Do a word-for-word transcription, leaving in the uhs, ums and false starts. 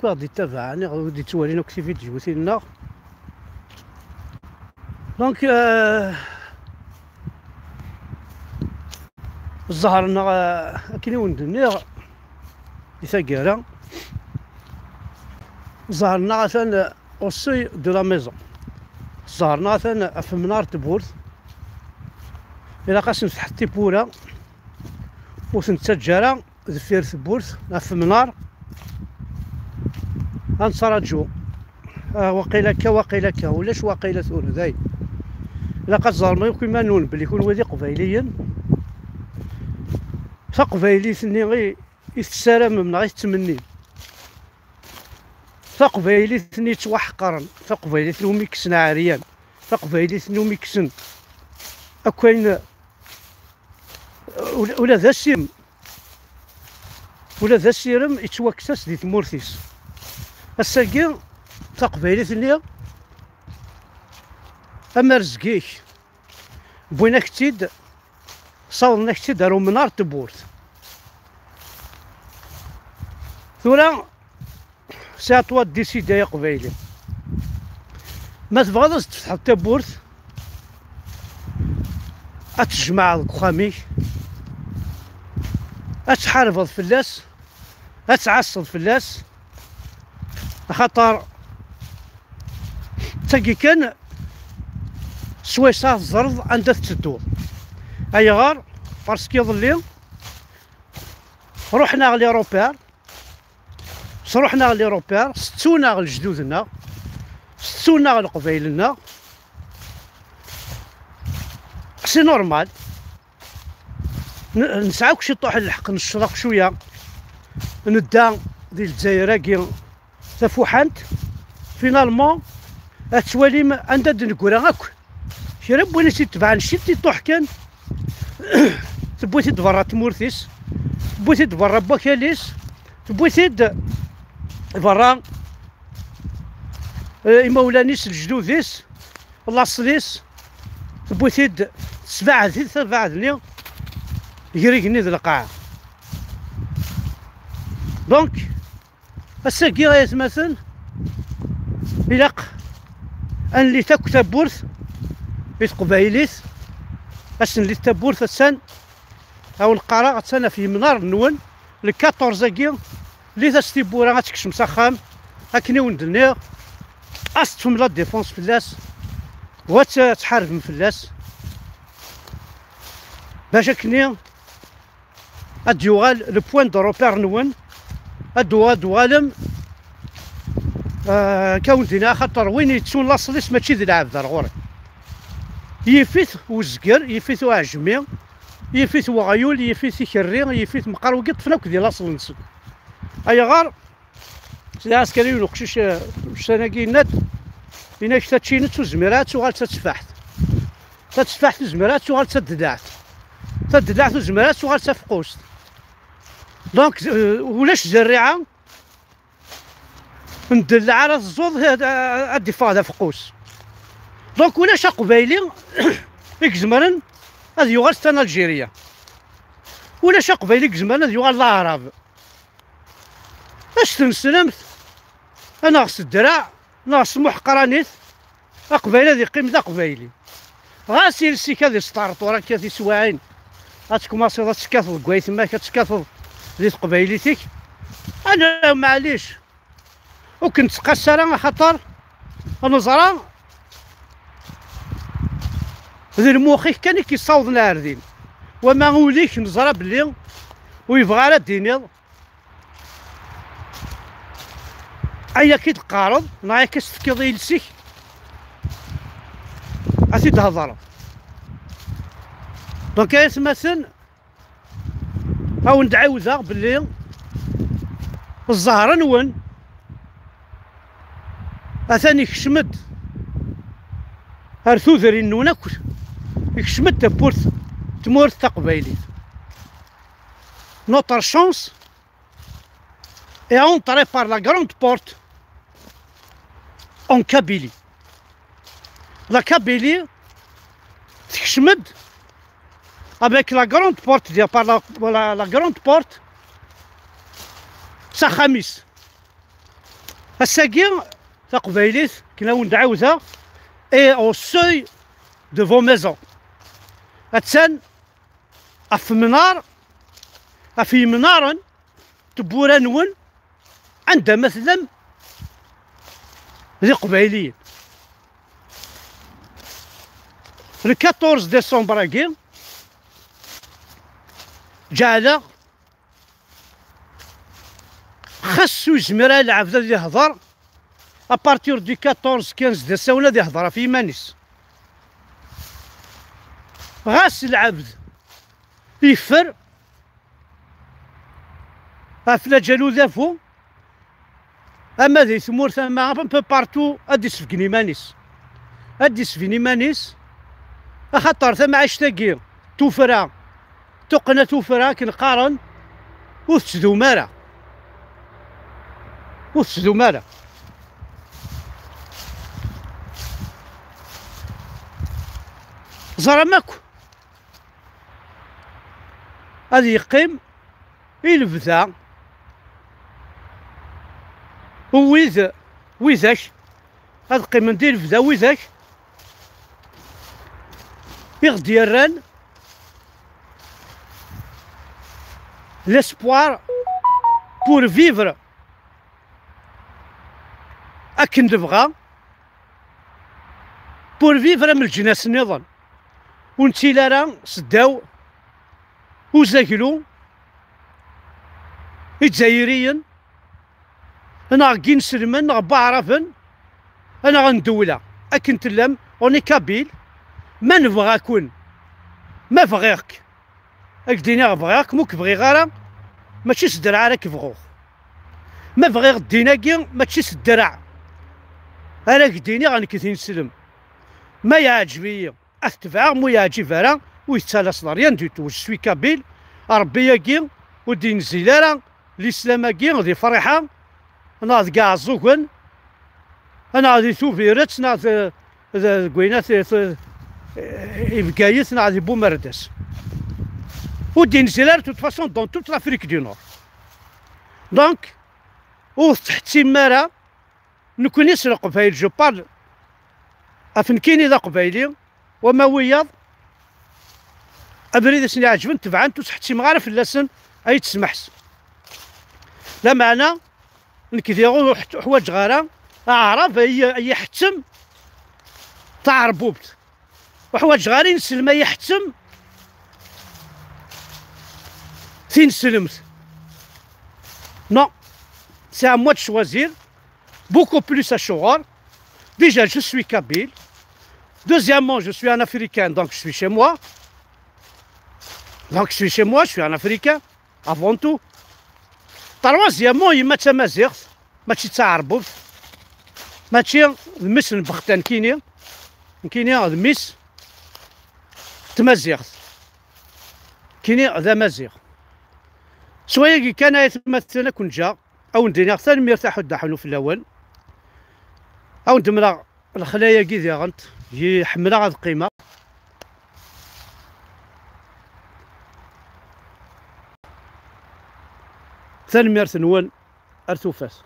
aɣ-d-ittabaɛen, neɣ ur d-ittwalin akk tividyutin-nneɣ. Donc, euh, zzher-nneɣ, euh, akken i wen-d-nniɣ di taggara, zzher-nneɣ atan, euh, au seuil de la maison. Zzher-nneɣ atan ɣef umnar n tewwurt. Ilaq ad s-nefteḥ tiwwura, ur t-nettaǧǧa ara deffir tewwurt, ɣef umnar. Ad nettraǧu. Ah, waqila akka, waqila akka. Ulac waqila tura, dayen. Ilaq ad ẓrem akk iman-nwen belli kunwi d Iqbayliyen. Taqbaylit-nni i, i tessaramem neɣ i tettmennim. Taqbaylit-nni yettwaḥeqren. Taqbaylit-nni umi kksen aɛeryan. Taqbaylit-nni umi kksen akk ayen, ula, ula d asirem, ula d asirem yettwakkes-as di tmurt-is. Ass-agi, taqbaylit-nni, am rrezg-ik, wwin-ak-tt-id, ssawḍen-ak-tt-id ar umnar n tewwurt. Tura, c'est à toi de décider, ay aqbayli. Ma tebɣiḍ ad s-tfetḥeḍ tawwurt, ad tejmaɛeḍ deg uxxam-ik, ad tḥarbeḍ fell-as, ad tɛasseḍ fell-as, axaṭer d tagi kan swayes ara teẓreḍ anda tettedduḍ. Ayɣer? Parce que iḍelli ruḥen-aɣ les repères, sruḥen-aɣ les repères, settun-aɣ lejdud-nneɣ, settun-aɣ leqbayel-nneɣ. C'est normal. N-, nesɛa akk ciṭuḥ n lḥeqq, necceḍ akk cwiya. Nedda di Lezzayer-agi tafuḥant. Finalement, ad twalim anda d-neggra akk. Kra n win i s-itebɛen ciṭuḥ kan, tewwi-t-id berra tmurt-is, tewwi-t-id berra n wakal-is, tewwi-t-id berra, eh, imawlan-is, lejdud-is, laṣel-is, tewwi-t-id, tesbaɛed-it abaɛed-nni gar igenni d lqaɛa. Donc, ass-agi, ay atmaten, ilaq ad nlit akk tawwurt i teqbaylit, ad s-nlit tawwurt, attan, ad wen-qqareɣ, attan ɣef yimnar-nwen, le quatorze-agi, llit-as tiwwura, ad tekcem s axxam, akken i wen-d-nniɣ, ad s-teṭṭfem la défense fell-as, u ad t-, ad tḥarbem fell-as, bac akken ad d-yuɣal le point de repère-nwen, ad d-, ad d-tuɣalem, euh, akka wen-d-iniɣ, axaṭer win yettun laṣel-is mačči d lɛebd ar ɣur-i. Yif-it uzger, yif-it uɛejmi, yif-it weɣyul, yif-it ikerri, yif-it meqqar, wigi ṭṭfen akk di laṣel-nsen. Ayɣer? Sidi Ɛeskari, yiwen uqcic, eh, ussan-agi yenna-d, yenna-k taččinett ur zmir ara ad tuɣal d tateffaḥt. Tateffaḥt ur zmir ara ad tuɣal d tadellaɛt. Tadellaɛt ur zmir ara ad tuɣal d tafeqqust. Donc, eh, ulac zerriɛa n ddellaɛ ara teẓẓuḍ, eh, ad d-iffeɣ d afeqqus. Donc, ulac aqbayli i izemren ad yuɣal d tan Algérie. Ulac aqbayli i izemren ad yuɣal d aɛrab. Ad s-tneslemt, neɣ s ddreɛ, neɣ s muḥeqranit, aqbayli ad yeqqim d aqbayli. Ɣas iles-ik ad isteṛṭuṛ akka tiswaɛin, ad tkumaṣiḍ ad tekkateḍ deg waytma-k, ad tekkateḍ di teqbaylit-ik. Ala, maɛlic, ur k-nettqas ara, axaṭer neẓra d lmux-ik kan i k-yessawḍen ar din. Wama ul-ik, neẓra belli ur yebɣi ara ad d-tiniḍ ayen akka i d-teqqareḍ, neɣ ayen akka s-tefkiḍ i iles-ik, ad t-id-hedreḍ. Donc, ay atmaten, ad wen-d-ɛiwdeɣ belli zzher-nwen atan ikcem-d ar tudrin-nwen akk, ikcem-d tawwurt, tmurt taqbaylit. Notre chance est entrée par la grande porte en Kabylie. La Kabylie tekcem-d avec la grande porte, par la, la, la grande porte, s axxam-is. Ass-agi, taqbaylit, akken ad wen-d-ɛawdeɣ, est au seuil de vos maisons. Attan ɣef mennar, ɣef yemnaren n tewwura-nwen, anda ma tellam d Iqbayliyen. Le quatorze décembre-agi, ǧeɛleɣ, xas ur yezmir ara lɛebd ad yehder, à partir du quatorze, quinze décembre ad yehder ɣef yiman-is. Ɣas lɛebd yeffer ɣef laǧal udafu, ama di tmurt, ama un peu partout, ad d-isbeggen iman-is. Ad d-isbeggen iman-is, axaṭer tamɛict-agi, tuffra, tuqqna tuffra, akken qqaren, ur tettdum ara. Ur tettdum ara. Ẓram akk ad yeqqim i lebda, u wid, widak ad qqimen di lebda, widak i ɣ-d-yerran l'espoir pour vivre akken nebɣa, pour vivre am leǧnas nniḍen. Ur nettili ara seddaw uzaglu, Izzayriyen, neɣ n yinselmen, neɣ n waɛraben, neɣ n ddewla. Akken tellam, on est kabyle, ma nebɣa-ken, ma bɣiɣ-k, ad k-d-iniɣ bɣiɣ-k, ma ur k-bɣiɣ ara, mačči s ddreɛ ara k-bɣuɣ. Ma bɣiɣ ddin-agi, mačči s ddreɛ ara k-d-iniɣ nekk d ineslem. Ma yeɛǧeb-iyi, ad t-tebɛeɣ, ma ur yeɛǧib ara, ur yettalaseḍ rien du tout. Je suis kabyle, Rebbi-agi ur d-inzil ara lislam-agi di Friḥa, neɣ deg Iɛeẓẓugen, neɣ di Tubiret, neɣ d-, d-, deg wayen at-, at-, i Bgayet, neɣ di Bumerdas. Ur d-inzil ara, de toute façon, dans toute l'Afrique du Nord. Donc, ur tettḥettimem ara, nekkni s Leqbayel, je parle ɣef nekkini d Aqbayli, wama wiyaḍ, abrid i sen-iɛeǧben tebɛen-t, ur ttḥettimeɣ ara fell-asen, ay tesmeḥs. Lameɛna, nekk diɣ ur ḥ-, ḥwaǧeɣ ara aɛrab ay, ay iḥettem taɛerbubt. Ur ḥwaǧeɣ ara ineslem ay iḥettem tineslemt. Non, c'est à moi de choisir beaucoup plus à Chouar. Déjà, je suis kabyle. Deuxièmement, je suis un Africain, donc je suis chez moi. Donc je suis chez moi, je suis un Africain, avant tout. Troisièmement, yemma d tamaziɣt, mačči d taɛerbubt, mačči d mmi-s n Bexta, nekkini, nekkini d mmi-s n tmaziɣt, nekkini d amaziɣ. S wayagi kan, ay atmaten, ad ken-ǧǧeɣ, ad wen-d-iniɣ tanemmirt a ḥuddaḥ fell-awen, ad wen-d-mleɣ lexla-agi diɣen, ḥemmleɣ ad qqimeɣ. Tanemmirt-nwen, ar tufat.